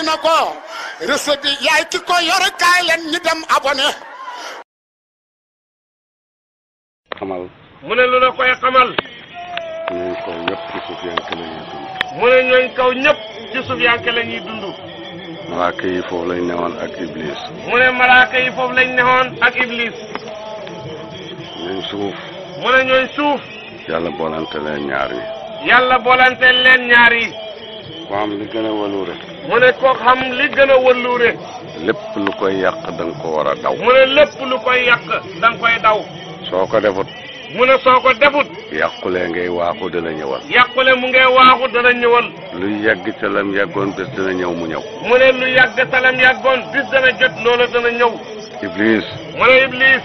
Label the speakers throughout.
Speaker 1: na ko réseau bi yaay ki ko yor kaay leen ñu dem abonné.
Speaker 2: xamal.
Speaker 3: mu ne lu la koy xamal.
Speaker 2: ñooñ kaw ñëpp ci suuf yanke la ñuy dund.
Speaker 3: mu ne ñooñ kaw ñëpp ci suuf yanke la ñuy dund.
Speaker 2: malaaka yi foofu lañ newoon ak iblis.
Speaker 3: mu ne malaaka yi foofu lañ newoon ak iblis.
Speaker 2: ñooñ suuf.
Speaker 3: mu ne ñooñ suuf.
Speaker 2: yàlla boolante leen ñaar yi.
Speaker 3: yàlla boolante leen ñaar yi.
Speaker 2: ko am li gën a waluure.
Speaker 3: mu ne ko xam li gën a waluure.
Speaker 2: lépp lu koy yàq da nga ko war a daw.
Speaker 3: mu ne lépp lu koy yàq da nga koy daw.
Speaker 2: soo ko defut.
Speaker 3: mu ne soo ko defut.
Speaker 2: yàqule ngay waaxu dana ñëwal.
Speaker 3: yàqule mu ngay waaxu dana ñëwal.
Speaker 2: luy yàgg ca lam yàggoon bés dana ñëw mu ñëw.
Speaker 3: mu ne lu yàgg ca lam yàggoon bis dana jot loola dana ñëw.
Speaker 2: iblis.
Speaker 3: mu ne iblis.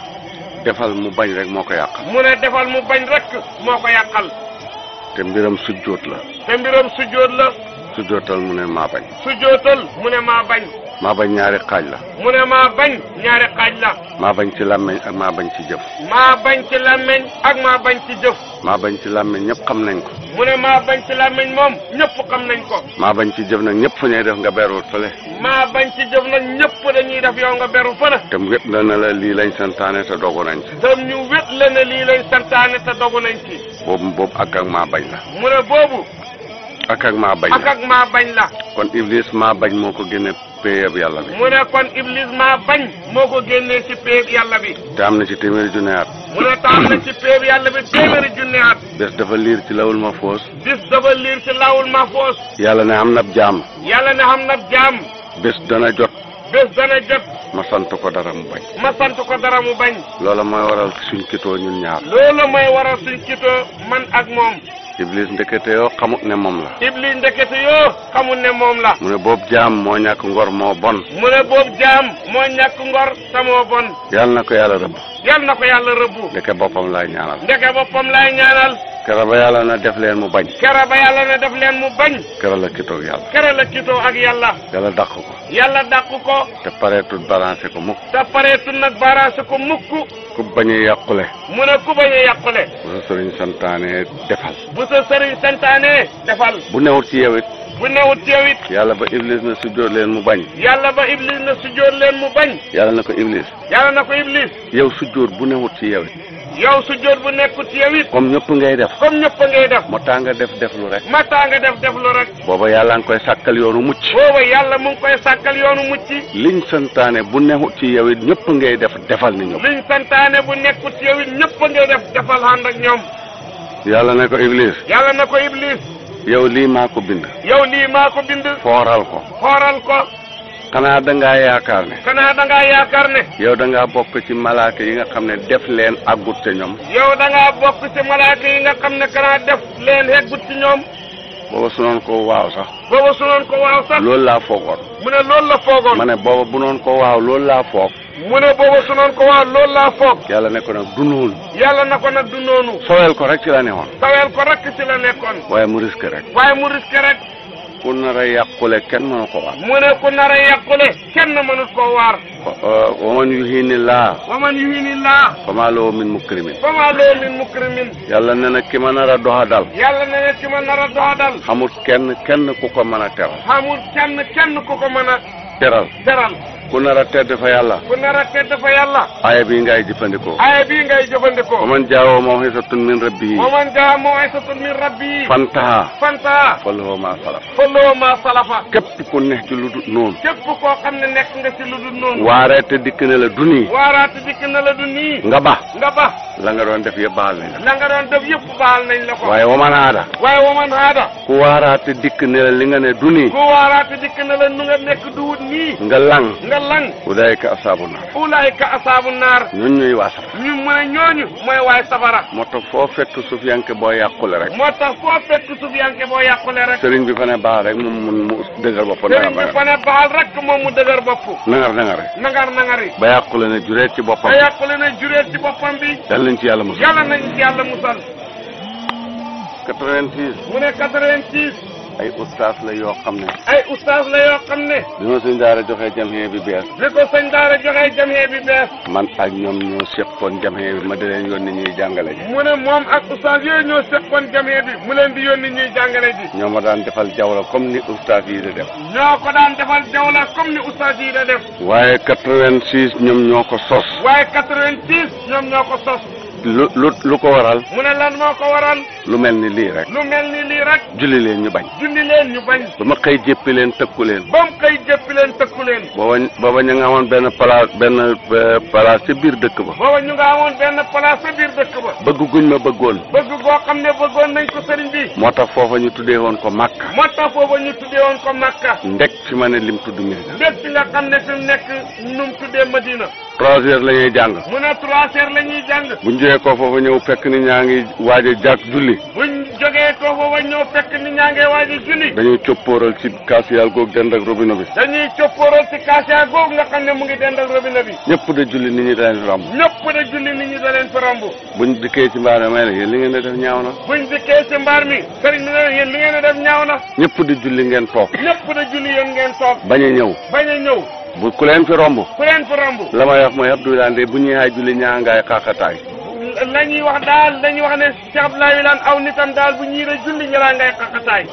Speaker 2: defal mu bañ rek moo ko yàqal.
Speaker 3: mu ne defal mu bañ rek moo ko yàqal.
Speaker 2: te mbiram sujjóot la.
Speaker 3: te mbiram sujjóot la.
Speaker 2: sujjóotal mu ne maa bañ.
Speaker 3: sujjóotal mu ne maa bañ.
Speaker 2: maa bañ ñaari xaaj la.
Speaker 3: mu ne maa bañ ñaari xaaj la.
Speaker 2: maa bañ ci làmmeñ ak maa bañ ci jëf.
Speaker 3: maa bañ ci làmmeñ ak maa bañ ci jëf.
Speaker 2: maa bañ ci làmmeñ ñëpp xam nañ ko.
Speaker 3: mu ne maa bañ ci làmmeñ moom ñëpp xam nañ ko.
Speaker 2: maa bañ ci jëf nag ñëpp fu ñuy def nga beruut fële.
Speaker 3: maa bañ ci jëf nag ñëpp dañuy def yow nga beru fële.
Speaker 2: te mu wét la ne la lii lañ santaane te dogu nañ ci.
Speaker 3: te ñu wét la ne lii lañ santaane te dogu nañ ci.
Speaker 2: boobu ak maa bañ la.
Speaker 3: mu ne boobu.
Speaker 2: ak maa bañ la
Speaker 3: ak maa bañ la.
Speaker 2: kon iblis maa bañ moo ko génne péyab yàlla bi.
Speaker 3: mu ne kon iblis maa bañ moo ko génnee ci péyab yàlla bi.
Speaker 2: te am na ci téeméeri junne at.
Speaker 3: mu ne te am na ci péyab yàlla bi téeméeri junne at.
Speaker 2: bés dafa liir ci lawul ma foos.
Speaker 3: bis dafa liir ci lawul ma foos.
Speaker 2: yàlla ne am na jaam.
Speaker 3: yàlla ne xam na jaam.
Speaker 2: bés dana jot.
Speaker 3: bés dana jot.
Speaker 2: ma sant ko dara mu bañ.
Speaker 3: ma sant ko dara mu bañ.
Speaker 2: loola mooy waral suñ kitoo ñun ñaar.
Speaker 3: loolu mooy waral suñ kitoo man ak moom.
Speaker 2: iblis ndekete yoo xamut ne moom la.
Speaker 3: iblis ndekete yoo xamut ne moom la.
Speaker 2: mu ne boobu jaam moo ñàkk ngor moo bon.
Speaker 3: mu ne boobu jaam moo ñàkk ngor te moo bon.
Speaker 2: yàlla na ko yàlla rëbb.
Speaker 3: yàlla na ko yàlla rëbbu.
Speaker 2: ndeke boppam laay ñaanal.
Speaker 3: ndeke boppam laay ñaanal.
Speaker 2: kera ba yàlla na def leen mu bañ.
Speaker 3: kera ba yàlla na def leen mu bañ.
Speaker 2: kera la kitoo ak yàlla.
Speaker 3: kera la kitoo ak yàlla.
Speaker 2: yàlla dàq ko.
Speaker 3: yàlla dàq ko.
Speaker 2: te pareetul balancé ko mukk.
Speaker 3: te pareetul nag balancé ko mukk.
Speaker 2: ku bañ a yàqule.
Speaker 3: mu ne ku bañ a yàqule.
Speaker 2: bu sa sëriñ santaane defal.
Speaker 3: bu sa sëriñ santaane defal.
Speaker 2: bu newut ci yow it.
Speaker 3: bu newut ci yow it.
Speaker 2: yàlla ba iblis na sujjóot leen mu bañ.
Speaker 3: yàlla ba iblis na sujjóot leen mu bañ.
Speaker 2: yàlla na ko iblis.
Speaker 3: yàlla na ko iblis.
Speaker 2: yow sujjóot bu newut ci yow it.
Speaker 3: yow sujjóot bu nekkut ci yow it.
Speaker 2: comme ñëpp ngay def.
Speaker 3: comme ñëpp ngay def.
Speaker 2: moo tax nga def lu rek.
Speaker 3: moo tax nga def lu rek.
Speaker 2: booba yàlla nga koy sàkkal yoonu mucc.
Speaker 3: booba yàlla mu ngi koy sàkkal yoonu mucc.
Speaker 2: liñ santaane bu newut ci yow it ñëpp ngay def defal ni ñoom.
Speaker 3: liñ santaane bu nekkut ci yow it ñëpp ngay def defal ànd ak ñoom.
Speaker 2: yàlla na ko iblis.
Speaker 3: yàlla na ko iblis.
Speaker 2: yow lii maa ko bind.
Speaker 3: yow lii maa ko bind.
Speaker 2: fooral ko.
Speaker 3: xooral ko.
Speaker 2: xanaa dangaa yaakaar ne.
Speaker 3: xanaa dangaa yaakaar ne.
Speaker 2: yow dangaa bokk ci malaaka yi nga xam ne def leen àggut ca ñoom.
Speaker 3: yow dangaa bokk ci malaaka yi nga xam ne kanaa def leen heggut ci ñoom.
Speaker 2: booba su noon ko waaw sax.
Speaker 3: booba su noon ko waaw sax.
Speaker 2: loolu laa foogoon.
Speaker 3: mu ne loolu la foogoon.
Speaker 2: ma ne booba bu noon ko waaw loolu laa foog.
Speaker 3: mu ne booba su noon ko waaw loolu laa foog.
Speaker 2: yàlla ne ko nag du noonu.
Speaker 3: yàlla na ko nag du noonu.
Speaker 2: sowel ko rek ci la newoon.
Speaker 3: sowel ko rek ci la nekkoon.
Speaker 2: waaye mu risque rek.
Speaker 3: waaye mu risque rek.
Speaker 2: ku nar a yàqule kenn mënu ko waar.
Speaker 3: mu ne ku nar a yàqule kenn mënut koo waar.
Speaker 2: waman yuhinillah.
Speaker 3: waman yuhinillah.
Speaker 2: fama lahu min mukrimin.
Speaker 3: fama lahu min mukrimin.
Speaker 2: yàlla ne na ki ma nar a doxadal.
Speaker 3: yàlla ne na ki ma nar a doxadal.
Speaker 2: xamul kenn ku ko mën a teral.
Speaker 3: xamul kenn ku ko mën a
Speaker 2: teral.
Speaker 3: teral.
Speaker 2: ku nar a tedd fa yàlla.
Speaker 3: ku nar a tedd fa yàlla.
Speaker 2: aaya bii ngay jëfandikoo.
Speaker 3: aaya bii ngay jëfandikoo.
Speaker 2: waman jaawoo maw'izatun min rabbihi.
Speaker 3: waman jaa maw'izatun min rabbihi.
Speaker 2: fantaha. falahu ma salafa.
Speaker 3: falahu ma salafa.
Speaker 2: képp ku nekk ci lu dul noonu.
Speaker 3: képp koo xam ne nekk nga ci lu dul noonu.
Speaker 2: waareete dikk na la du nii.
Speaker 3: waaraate dikk na la du nii.
Speaker 2: nga ba.
Speaker 3: la
Speaker 2: nga doon def yëpp baal nañ la.
Speaker 3: la nga doon def yëpp baal nañ la ko.
Speaker 2: waaye waman haada. ku waaraate dikk ne la li nga ne du nii.
Speaker 3: ku waaraate dikk ne la nu nga nekk duwut nii.
Speaker 2: nga lang.
Speaker 3: ulaayika asaabu naar.
Speaker 2: ñooñu ñooy waa safara.
Speaker 3: ñu mu ne ñooñu mooy waay safara.
Speaker 2: moo tax foo fekk sufiyanke boo yàqule rek. sëriñ bi fa ne baax rek moom mu dëgër bopp.
Speaker 3: sëriñ bi fa ne baax rek moom mu dëgër bopp.
Speaker 2: nangar ba yàqule ne jureet ci boppam.
Speaker 3: bi.
Speaker 2: yàlla nañ ci yàlla musal.
Speaker 3: 86.
Speaker 2: mu ne 86. ay ustaas la yoo xam ne
Speaker 3: ay ustaas la yoo xam ne
Speaker 2: bi ma suñ daara joxee jamhee bi bees
Speaker 3: bi ko sëñ daara joxee jamhee bi bees
Speaker 2: man ak ñoom ñoo seqoon jamhee bi ma di leen yónni ñuy jàngale ji
Speaker 3: mu ne moom ak ustaas yooyu ñoo seqoon jamhee bi mu leen di yónni ñuy jàngale ji
Speaker 2: ñoo ma daan defal jawla comme ni ustaas yi di def
Speaker 3: ñoo ko daan defal jawla comme ni ustaas yi da def
Speaker 2: waaye 86 ñoom ñoo ko sos
Speaker 3: waaye 86 ñoom ñoo ko sos
Speaker 2: lu ko waral
Speaker 3: mu ne lan moo ko waral
Speaker 2: lu mel ni lii rek
Speaker 3: lu mel ni lii rek
Speaker 2: julli leen ñu bañ
Speaker 3: julli leen ñu bañ
Speaker 2: ba ma xëy jéppi leen tëkku leen
Speaker 3: ba mu xëy jëppi leen tëkku leen
Speaker 2: booba ñu nga amoon benn place ci biir dëkk ba
Speaker 3: booba ñu nga amoon benn place sa biir dëkk ba
Speaker 2: bëgg guñ ma bëggoon
Speaker 3: bëgg goo xam ne bëggoon nañ ko sëriñ bi
Speaker 2: moo tax foofa ñu tuddee woon ko Makka
Speaker 3: moo tax foofa ñu tuddee woon ko Makka
Speaker 2: ndek fi ma ne lim tudd Medina
Speaker 3: ndek fi nga xam ne fi mu nekk nu mu tuddee Madina
Speaker 2: 3 heures la ñuy jàng
Speaker 3: mu ne 3 heures la ñuy jàng
Speaker 2: buñ jógee ko foofa ñëw fekk ni ñaa ngi waaj a jàkk julli
Speaker 3: buñ jógee ko foofa ñëw fekk ni ñaa ngi waaj a julli
Speaker 2: dañuy coppóoral ci kaasiyal goog dend ak robinet bi
Speaker 3: dañuy coppóoral ci kaasiya googu nga xam ne mu ngi dend ak robinet bi
Speaker 2: ñëpp de julli nit ñi da leen fi romb
Speaker 3: ñëpp de julli nit ñi da leen fi romb
Speaker 2: buñ dikkee ci mbaar mi may ne yéen li ngeen di def ñaaw na
Speaker 3: buñ dikkee ci mbaar mi sëriñ bi ne yéen li ngeen di def ñaaw na
Speaker 2: ñëpp di julli ngeen toog
Speaker 3: ñëpp de julli yéen ngeen toog
Speaker 2: bañ a ñëw
Speaker 3: bañ a ñëw
Speaker 2: bu ku leen fi romb
Speaker 3: ku leen fi romb
Speaker 2: la may wax mooy Abdoulaye Ndeye bu ñuy haay julli ñaa ngaay xaaxataay
Speaker 3: la ñuy wax daal dañuy wax ne Cheikh Abdoulaye Wilane aw nitam daal bu ñiire julli ñalaa ngay xaqataay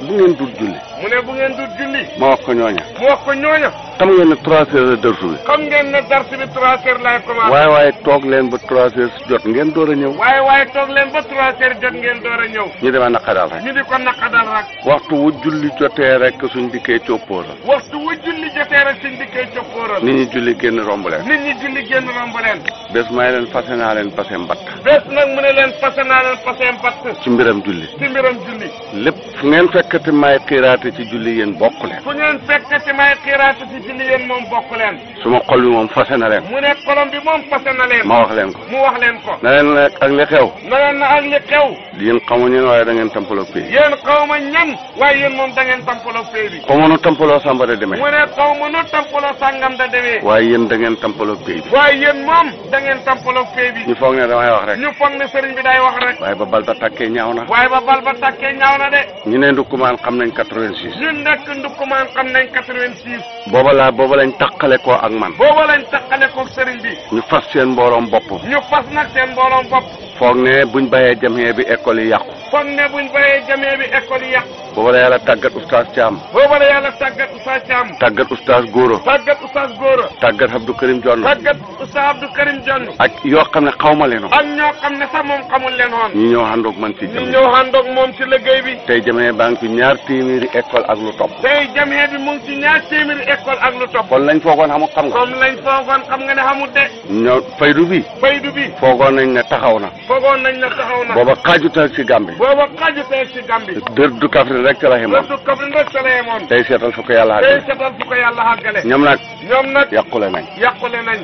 Speaker 2: bu ngeen dul julli
Speaker 3: mu ne bu ngeen dul julli
Speaker 2: ma wax ko ñooña
Speaker 3: mu wax ko ñooña
Speaker 2: xam ngeen ne 3 heures de dërsu bi
Speaker 3: xam ngeen ne dars bi 3 heures lay commencé
Speaker 2: waaye toog leen ba 3 heures jot ngeen door a ñëw
Speaker 3: waaye toog leen ba 3 heures jot ngeen door a ñëw
Speaker 2: ñu demee naqadal rek
Speaker 3: ñu di ko naqadal rek
Speaker 2: waxtu wu julli jotee rek suñ dikkee coppóoral
Speaker 3: waxtu wu julli jotee rek suñ dikkee coppóoral
Speaker 2: nit ñi julli génn romb leen
Speaker 3: nit ñi julli génn romb leen
Speaker 2: bés may leen fase naa leen pase mbatt
Speaker 3: bés nag mu ne leen fase naa leen fase mbatt
Speaker 2: ci mbiram julli
Speaker 3: ci mbiram julli
Speaker 2: lépp fu ngeen fekkati may xiiraate ci julli yéen bokk leen
Speaker 3: fu ngeen fekkati may xiiraate ci julli yéen moom bokk leen
Speaker 2: suma xol bi moom fase na leen
Speaker 3: mu ne xolom bi moom fase na leen
Speaker 2: ma wax leen ko
Speaker 3: mu wax leen ko
Speaker 2: na leen nag ak li xew
Speaker 3: na leen na ak li xew
Speaker 2: yéen xamu ñeen waaye da ngeen tampaloo pay
Speaker 3: yéen xaw ma ñan waaye yéen moom da ngeen tampaloo pay bi
Speaker 2: xaw ma nu tampaloo samba da demee
Speaker 3: mu ne xaw ma nu tampaloo sàngam da demee
Speaker 2: waaye yéen da ngeen tampaloo pay bi
Speaker 3: waaye yéen moom da ngeen tampaloo pay bi
Speaker 2: ñu foog ne damay wax rek
Speaker 3: ñu foog ne sëriñ bi day wax rek
Speaker 2: waaye ba bal ba tàkkee ñaaw na
Speaker 3: waaye ba bal ba tàkkee ñaaw na de
Speaker 2: ñu ne ndukkumaan xam nañ 86
Speaker 3: ñun nekk ndukkumaan xam nañ 86
Speaker 2: booba lañ taqale koo ak man
Speaker 3: booba lañ taqale ko sëriñ bi
Speaker 2: ñu fas seen mbooloom bopp
Speaker 3: ñu fas nag seen mbooloom bopp
Speaker 2: foog ne buñ bàyyee jamhee bi école yi yàqu
Speaker 3: foog ne buñ bayee jamee bi école yi yàqu
Speaker 2: booba la yàlla tàggat oustaz Thiam
Speaker 3: booba la yàlla tàggat Oustaz Thiam
Speaker 2: tàggat oustaz Goro
Speaker 3: tàggat Oustaz Gora
Speaker 2: tàggat Abdou Karim Jonn
Speaker 3: tàggat Oustaz Abdou Karim Jonn
Speaker 2: ak yoo xam ne xaw ma leen
Speaker 3: ak ñoo xam ne sax moom xamul leen woon
Speaker 2: ñu ñëw àndoog man ci
Speaker 3: ñu
Speaker 2: jamhee
Speaker 3: ñëw àndoog moom ci liggéey bi
Speaker 2: tey jamhee baa ngi ci 2 téeméeri école ak lu topp
Speaker 3: tey jamee bi mu ngi ci 2 téeméeri école ak lu topp
Speaker 2: kon lañ foogoon xamul xam nga
Speaker 3: comme lañ foogoon xam nga ne xamul de
Speaker 2: ñoo faydu bi
Speaker 3: faydu bi
Speaker 2: foogoon nañ ne taxaw na
Speaker 3: foogoon nañ ne taxaw na
Speaker 2: booba xaajutal ci Gàmbi
Speaker 3: booba xajutee ci Gàmbi
Speaker 2: dër du Kaffrine rek ca la ximoon
Speaker 3: loolu Kaffrine rek sa la yemoon
Speaker 2: tey seetal fu ko yàlla
Speaker 3: tey
Speaker 2: àggale
Speaker 3: setal fu ko yàlla àggale
Speaker 2: ñoom nag
Speaker 3: ñoom nag
Speaker 2: yàqule nañ
Speaker 3: yàqule nañ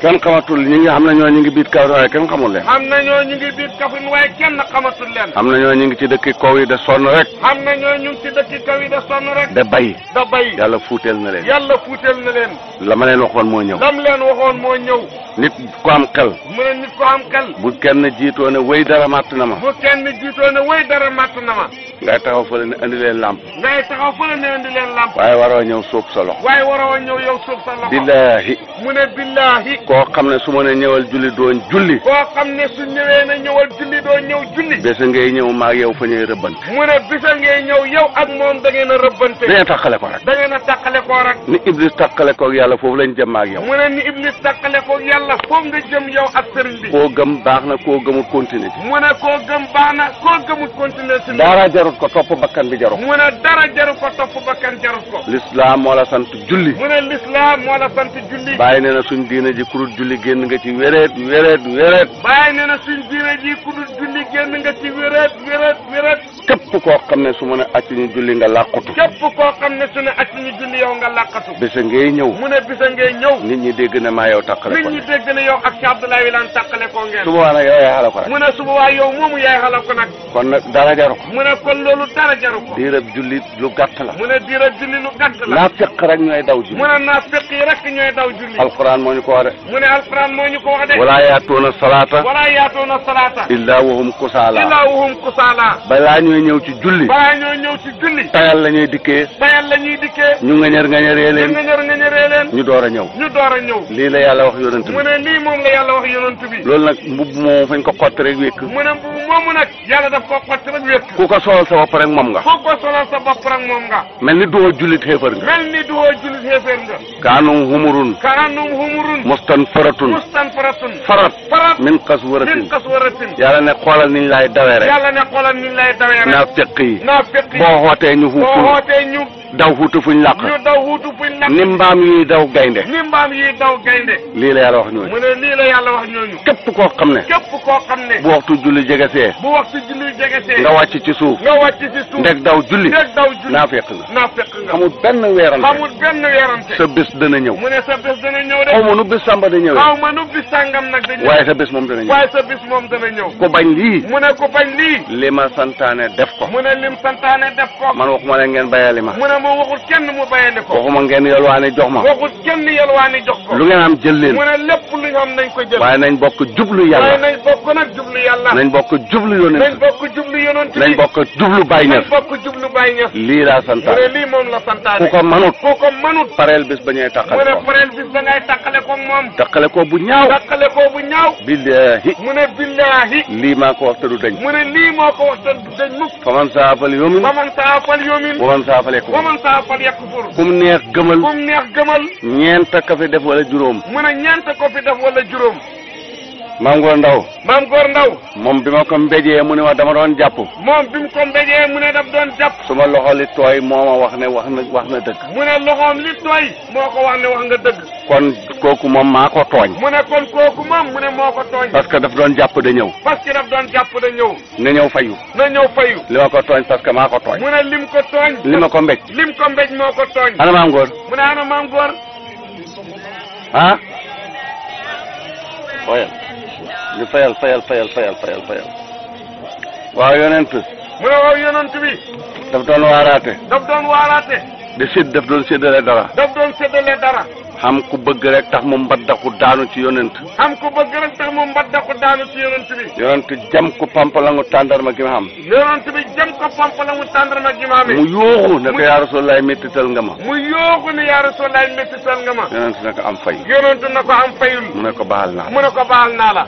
Speaker 2: kenn xamatul ñi nga xam ne ñoo ñu ngi biir Kaffrine waaye kenn xamul leen
Speaker 3: am na ñoo ñu ngi biir Kaffrine waaye kenn xamatul leen
Speaker 2: am na ñoo ñu ngi ci dëkki kaw yi de sonn rek
Speaker 3: am na ñoo ñu ngi ci dëkk kaw yi da sonn rek
Speaker 2: de bay
Speaker 3: da bay
Speaker 2: yàlla fuuteel na leen
Speaker 3: yàlla fuuteel na leen
Speaker 2: la ma leen waxoon moo ñëw
Speaker 3: lam leen waxoon moo ñëw
Speaker 2: nit ku am xel
Speaker 3: mu ne nit ko am xel
Speaker 2: bu kenn jiitoo ne wéy dara màtt na ma
Speaker 3: bu kenn jiitoo ne way dara màtt na ma
Speaker 2: ngay taxaw fële ne andi leen làmp
Speaker 3: ngay taxaw fa la ne indi leen làmp
Speaker 2: waaye waroo ñëw sóob sa loxo
Speaker 3: waaye waroo ñëw yow suuf sa loxo
Speaker 2: billaahi
Speaker 3: mu ne billaahi
Speaker 2: koo xam ne su ma ne ñëwal julli doon julli
Speaker 3: koo xam ne su ñëwee na ñëwal julli doo ñëw julli
Speaker 2: bés ngay ñëw maag yow fa ñuy rëbbante
Speaker 3: mu ne bisa ngay ñëw yow ak moom da ngeen a rëbbante
Speaker 2: dañuy taxale ko rek
Speaker 3: da ngeen a tàqale koo rek
Speaker 2: ni Iblis taxale ko ak yàlla foofu lañ jëm maag yow
Speaker 3: mu ne ni Iblis tàqale ko yàlla foofu nga jëm yow ak sëriñ bi
Speaker 2: koo gëm baax na koo gëmul continuer ci
Speaker 3: mu ne koo gëm baax na koo gëmul continuer ci
Speaker 2: dara jarut ko topp bakkan bi jarut
Speaker 3: mu ne dara jaru ko topp bakkan jarut ko
Speaker 2: l'islam moo la sant julli
Speaker 3: mu ne l'islam moo la sant julli
Speaker 2: bàyyi nee na suñ diina ji kurut julli génn nga ci wéreet
Speaker 3: bàyyi nee na suñ diine ji ku dul julli génn nga ci wéret
Speaker 2: képp koo xam ne su ma ne acc ñu julli nga làqutu
Speaker 3: képp koo xam ne su ne acc ñu julli yow nga làqatu
Speaker 2: bésa ngay ñëw
Speaker 3: mu ne bisa ngay ñëw
Speaker 2: nit ñi dégg ne maa yow tàqale
Speaker 3: nit
Speaker 2: ko
Speaker 3: ñi dégg ne yow ak Cheikh Abdoulaye Wilane tàqale koo ngeen
Speaker 2: su boobaa nag yow yaay xala ko rek
Speaker 3: mu ne su boobaa yow moomu yaay xala ko nag
Speaker 2: kon nag dara jaru ko
Speaker 3: mu ne kon loolu dara jaru ko
Speaker 2: diirab julli lu gàtt la
Speaker 3: mu ne diira julli lu gàtt la
Speaker 2: naa fekk rek ñooy daw julli
Speaker 3: mu ne naa fekk yi rek ñooy daw julli
Speaker 2: alquran moo ñu ko wax de
Speaker 3: mu ne alquran moo ñu ko wax de
Speaker 2: wala yaatuuna salaata
Speaker 3: wala yaatoona salaata
Speaker 2: illa wahum kusaala
Speaker 3: illaa wahum kusaala
Speaker 2: balaa ñuy ñoo ñëw ci julli
Speaker 3: balaa ñoo ñëw ci julli
Speaker 2: tayal la ñuy dikkee
Speaker 3: tayal la ñuy dikkee
Speaker 2: ñu ngañëree leen
Speaker 3: ngañëree leen
Speaker 2: ñu door a ñëw lii la yàlla wax yonent bi
Speaker 3: mu ne lii moom la yàlla wax yonent bi
Speaker 2: loolu nag mbubb moom fañ ko xotti rek wékk
Speaker 3: mu ne mbubb moomu nag yàlla daf ko xotti rek wékk
Speaker 2: ku ko solal sa bopp rek moom nga
Speaker 3: ku ko solal sa bopp rek moom nga
Speaker 2: mel ni duwoo jullit xéefar nga
Speaker 3: mel ni duwoo jullit xéefar nga
Speaker 2: kaanum humurun mustan faratun farat min qaswaratin yàlla ne xoolal niñ lay dawee rek naa fekk yi boo xootee ñu daw huutu fuñ làq ni mbaam yi daw gaynde lii la yàlla wax ñooñu
Speaker 3: mu ne lii la yàlla wax ñooñu
Speaker 2: képp koo xam ne bu waxtu julli jegesee nga wàcc ci suuf ndeg daw julli naa fekk nga xamul benn weerante sa bés dana ñëw
Speaker 3: mu ne sa bés dana ñëw de
Speaker 2: xaw ma nu bés sàmba da ñëwee
Speaker 3: xaw ma nu bés sàngam nag da ñëw
Speaker 2: waaye sa bés moom dana ñëw ku bañ lii
Speaker 3: mu ne ku bañ lii
Speaker 2: li ma santaane def ko
Speaker 3: mu ne lim santaane def ko
Speaker 2: man waxuma ne ngeen bayali ma
Speaker 3: mu waxul kenn mu bayandi ko
Speaker 2: waxuma ngeen yalwaani jox ma
Speaker 3: waxul kenn yalwaani jox ko
Speaker 2: lu ngeen am jël leen
Speaker 3: mu ne lépp lu ñu am nañ ko jël
Speaker 2: waaye nañ bokk jublu yàlla
Speaker 3: waaye nañ bokk nag jublu yàlla
Speaker 2: nañ bokk jublu yonent
Speaker 3: nañ bokk jublu yonent
Speaker 2: nañ bokk jublu Baay Ñas
Speaker 3: nañ bokk jublu Baay Ñas
Speaker 2: lii laa santaane
Speaker 3: mu ne lii moom la santaane
Speaker 2: ku ko manut pareel bis ba ñuy tàqale
Speaker 3: mu ne pareel bis ba ngay tàqale ko moom
Speaker 2: tàqale ko bu ñaaw billaahi
Speaker 3: mu ne billaahi
Speaker 2: lii maa ko wax te du dañ
Speaker 3: mu ne lii moo ko wax te du dañ mukk
Speaker 2: faman saafal yomin waman saafal yakfur kum neex gëmal ñeent ka fi def wala juróom
Speaker 3: mu ne ñeent ko fi def wala juróom
Speaker 2: maam góor ndaw moom bi ma ko mbéjee mu ne ma dama doon jàpp
Speaker 3: moom bi mu ko mbéjee mu ne daf doon jàpp
Speaker 2: suma loxo li tooy moo ma wax ne wax na dëgg
Speaker 3: mu ne loxoom li tooy moo ko wax ne wax nga dëgg
Speaker 2: kon kooku moom maa ko tooñ
Speaker 3: mu ne kon kooku moom mu ne moo ko tooñ
Speaker 2: parce que daf doon jàpp da ñëw na ñëw fayu li ma ko tooñ parce que maa ko tooñ
Speaker 3: mu ne lim ko tooñ
Speaker 2: li ma ko mbéj
Speaker 3: moo ko tooñ
Speaker 2: ana maam góor
Speaker 3: mu ne ana maam góor
Speaker 2: ñu fayal waaw yonent
Speaker 3: mu ne waaw yonent bi
Speaker 2: daf doon waaraate daf doon séddale dara xam ku bëgg rek tax mu mbaddaku daanu ci yonent bi yonent jam ko pampalangu tàndarma gi ma xam mu yooxu ne ko yaa Rasulullaay méttital nga ma yonent na ko am fayul mu ne ko baal naa la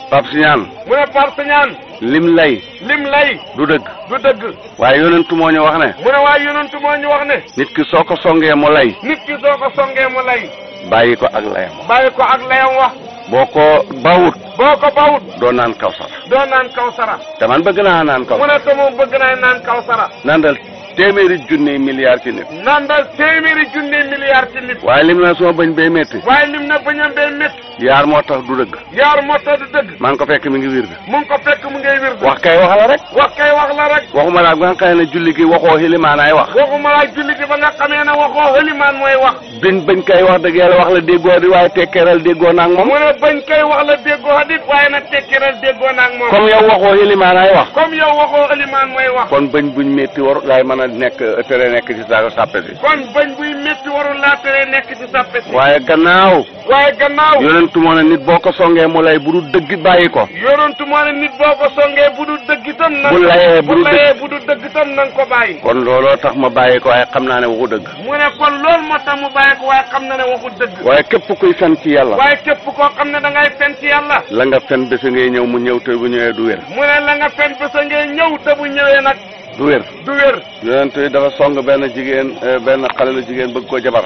Speaker 2: Pape Siñaan
Speaker 3: mu ne Pape Siñaan
Speaker 2: lim lay du dëgg waaye yonentu moo ñu wax ne nit ki soo ko songee mu lay bàyyi ko ak layam wax boo ko bawut doo naan kawsara te man bëgg naa naan kawsara
Speaker 3: mu ne te moom bëgg naa naan kawsara
Speaker 2: nandal téeméeri junni milliard ci nit waaye lim na suma bañ bee métti yaar moo tax du dëgg maa ngi ko fekk mi ngi wirde wax kay wax la rek waxuma laa nga xamee ne julli gi waxoo xilimaanaay wax biñ bañ kay wax dëgg yàlla wax la déggoo di waaye tekkeeral déggoo naag moom comme yow waxoo xilimaanaay wax kon bañ buñ métti war laay mën a nekk tere nekk ci saa sàppe si
Speaker 3: kon bañ buy métti warul laa tere nekk ci sàppe si
Speaker 2: waaye gannaaw yonentu moo ne nit boo ko songee mu lay bu du dëgg bàyyi ko bu layee bu du dëgg tam na nga ko bàyyi kon looloo tax ma bàyyi ko waaye xam naa ne waxu dëgg
Speaker 3: mu ne kon loolu moo tax mu bàyyi ko waaye xam na ne waxu dëgg
Speaker 2: waaye képp kuy fen ci yàlla
Speaker 3: waaye képp koo xam ne da ngay fen ci yàlla
Speaker 2: la nga fen bés ngay ñëw mu ñëw te bu ñëwee du wér
Speaker 3: mu ne la nga fen bés ngay ñëw te bu ñëwee nag
Speaker 2: du wér yonent yi dafa song benn xale lu jigéen bëgg ko jabar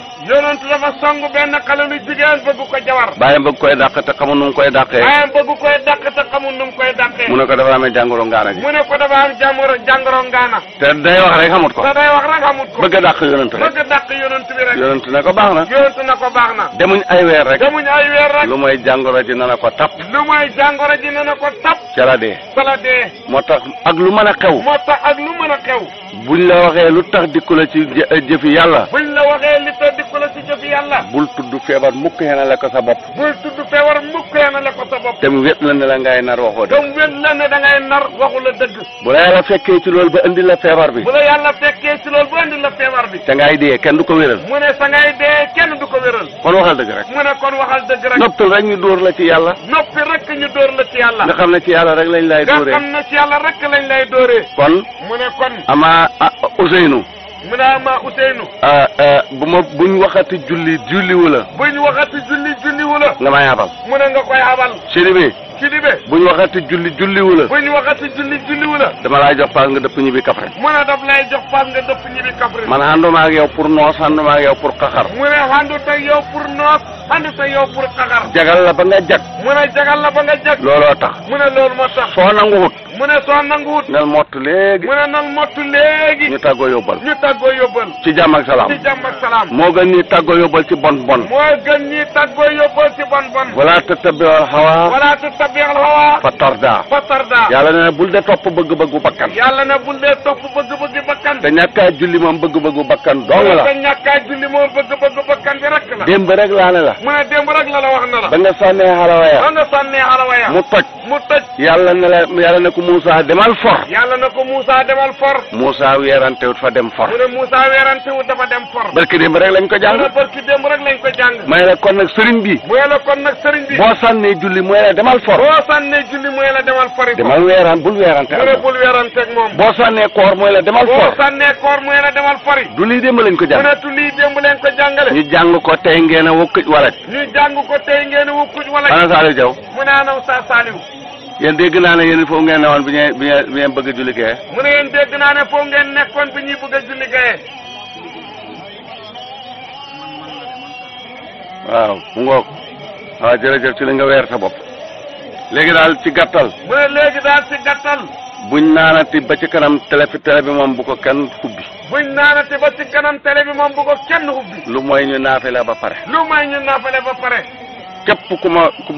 Speaker 2: bàyyam bëgg koy dàq te xamul nu mu koy dàqee mu ne ko dafa amee jàngoro ngaana ji te day wax rek xamut ko bëgg a dàq yonent rek yonent ne ko baax na demuñ ay weer rek lu mooy jàngoro ji na ko tap ca la dee moo tax ak lu mën a xew buñ la waxee lu tax dikku la ci jëfi yàlla bul tudd feebar mukk xenale ko sa bopp te mu wét la ne la ngay nar waxoo dëgg bu la yàlla fekkee ci loolu ba indi la feebar bi te ngay dee kenn du ko wéral kon waxal dëgg rek noppil rek ñu dóor la ci yàlla
Speaker 3: yàlla.
Speaker 2: nga xam ne ci yàlla rek lañ lay dóoree.
Speaker 3: nga xam ne ci yàlla rek lañ lay dóoree.
Speaker 2: kon.
Speaker 3: mu ne kon.
Speaker 2: ama Ousseynou.
Speaker 3: mu ne ama Ousseynou.
Speaker 2: buñ waxati julliwu la.
Speaker 3: buñ waxati julliwu la.
Speaker 2: nga may abal.
Speaker 3: mu ne nga koy abal. Sidibé.
Speaker 2: buñ waxati julliwu la.
Speaker 3: buñ waxati julliwu la.
Speaker 2: dama lay jox paas nga dëpp ñibbi Kaffrine.
Speaker 3: mu ne daf lay jox paas nga dëpp ñibbi Kaffrine.
Speaker 2: man ànduma ak yow pour noos ànduma ak yow pour xaxar.
Speaker 3: mu ne àndut ak yow pour noos àndut ak yow pour xaxar.
Speaker 2: jagal la ba nga jag.
Speaker 3: mu ne jagal la ba nga jag.
Speaker 2: looloo tax.
Speaker 3: mu ne loolu moo tax.
Speaker 2: soo nanguwut.
Speaker 3: mu ne soo nanguwut.
Speaker 2: nel mottu léegi.
Speaker 3: mu ne nal mottu léegi.
Speaker 2: ñu tàggoo yóbbal.
Speaker 3: ci
Speaker 2: jàmm ak salaam. moo gën ñi tàggoo yóbbal ci bon.
Speaker 3: moo gën ñi tàggoo yóbbal ci bon.
Speaker 2: wala tattabi'al hawa. fa tarda. yàlla ne bul de topp bëgg-bëggu bakkan. te ñàkkaa julli moom bëgg-bëggu bakkan dong la.
Speaker 3: bi rek la.
Speaker 2: démb rek laa ne la.
Speaker 3: mu ne démb rek la wax na la.
Speaker 2: ba nga sànnee xalawa ya. mu toj. yàlla ne ko Moussa demal for. Moussa weerantewut fa dem for.
Speaker 3: mu ne Moussa weerantewut dafa dem for.
Speaker 2: barki démb rek lañ ko jàng. may la kon nag sëriñ bi. boo sànnee julli mooy la demal for. demal weeraan bul weerante.
Speaker 3: mu ne bul weerante ak moom.
Speaker 2: boo sànnee koor mooy la demal for.
Speaker 3: fori.
Speaker 2: du lii démb lañ ko jàng.
Speaker 3: mu ne du lii démb leen ko jàngale.
Speaker 2: ñu jàng ko tey ngeen a wukkuj walaj. ana Saliou Diaw.
Speaker 3: mu ne ana Oustaz Saliou.
Speaker 2: yéen dégg naa ne yéen foofu ngeen ne woon bi ngeen bëgg a julli gee.
Speaker 3: mu ne yéen dégg naa ne foofu ngeen nekkoon bi ñuy bëgg a julli gee.
Speaker 2: waaw mu ngoog. waaw jërëjëf ci li nga weer sa bopp. léegi daal ci gàttal.
Speaker 3: mu ne léegi daal ci gàttal.
Speaker 2: buñ naanati ba ci kanam télé bi moom bu ko kenn xubbi.
Speaker 3: buñ naanati ba ci kanam télé bi moom bu ko kenn xubbi.
Speaker 2: lu mooy ñu naafale ba pare. képp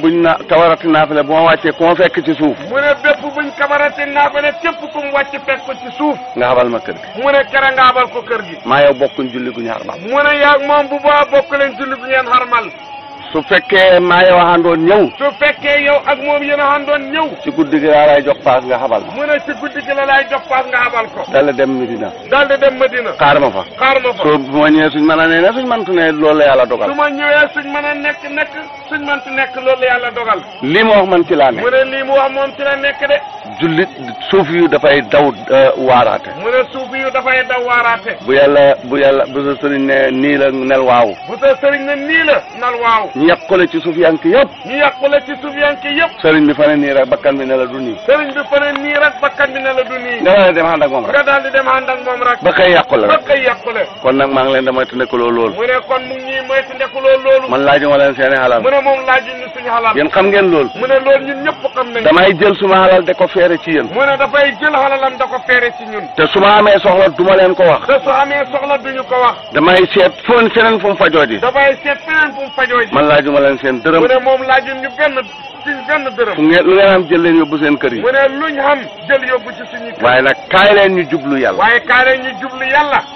Speaker 2: buñ kabarati naafale bu ma wàccee ku ma fekk ci suuf.
Speaker 3: mu ne bépp buñ kabarati naafale képp ku mu wàcc fekk ko ci suuf.
Speaker 2: nga xabal ma kër gi.
Speaker 3: mu ne kere nga xabal ko kër gi.
Speaker 2: maa yow bokkuñ julli gu ñu xarmal.
Speaker 3: mu ne yaa moom bu baax bokk leen julli gu ngeen xarmal.
Speaker 2: su fekkee maa yow àndoon ñëw.
Speaker 3: su fekkee yow ak moom yéen a àndoon ñëw.
Speaker 2: ci guddi gi laa lay jox paas nga xabal ma.
Speaker 3: mu ne ci guddi gi la lay jox paas nga xabal ko.
Speaker 2: dal dem Medina. xaar ma fa. su ma ñëwee suñ mën a ne suñ mëntu ne loolu la yàlla dogal.
Speaker 3: su ma ñëwee suñ mën a nekk suñ mëntu nekk loolu la yàlla dogal.
Speaker 2: lii ma wax man ci laa nekk.
Speaker 3: mu ne lii mu wax moom ci la nekk de.
Speaker 2: jullit suuf yu dafay daw waaraate.
Speaker 3: mu ne suuf yu dafay daw waaraate.
Speaker 2: bu sa sëriñ ne nii la nel waaw.
Speaker 3: bu sa sëriñ ne nii la nel waaw.
Speaker 2: ñu yàqule ci suuf yank yëpp. sëriñ bi fa ne nii rek bakkan bi ne la du nii. nga daal di dem ànd ak moom rek. ba kay yàqule rek. kon nag maa ngi leen di moytandikuloo loolu.
Speaker 3: mu ne kon mu ngi ñuy moytandikuloo loolu.
Speaker 2: man laajuma leen seeni xalal.
Speaker 3: mu ne moom laajuñu suñu xalal.
Speaker 2: yéen xam ngeen loolu.
Speaker 3: mu ne loolu ñun ñëpp xam nañ.
Speaker 2: damay jël suma xalal de ko feere ci yéen.
Speaker 3: mu ne dafay jël xalalam da ko feere ci ñun.
Speaker 2: te su ma amee soxla du ma leen ko wax.
Speaker 3: te su amee soxla duñu ko wax.
Speaker 2: damay seet feneen fu mu fajoo ji. man laajuma leen seen dërëm.
Speaker 3: mu ne moom laajul ñu benn dërëm.
Speaker 2: lu ngeen am jël leen yóbbu seen kër yi.
Speaker 3: mu ne luñ xam jël yóbbu ci suñu kër.
Speaker 2: waaye nag kaay leen ñu jublu yàlla.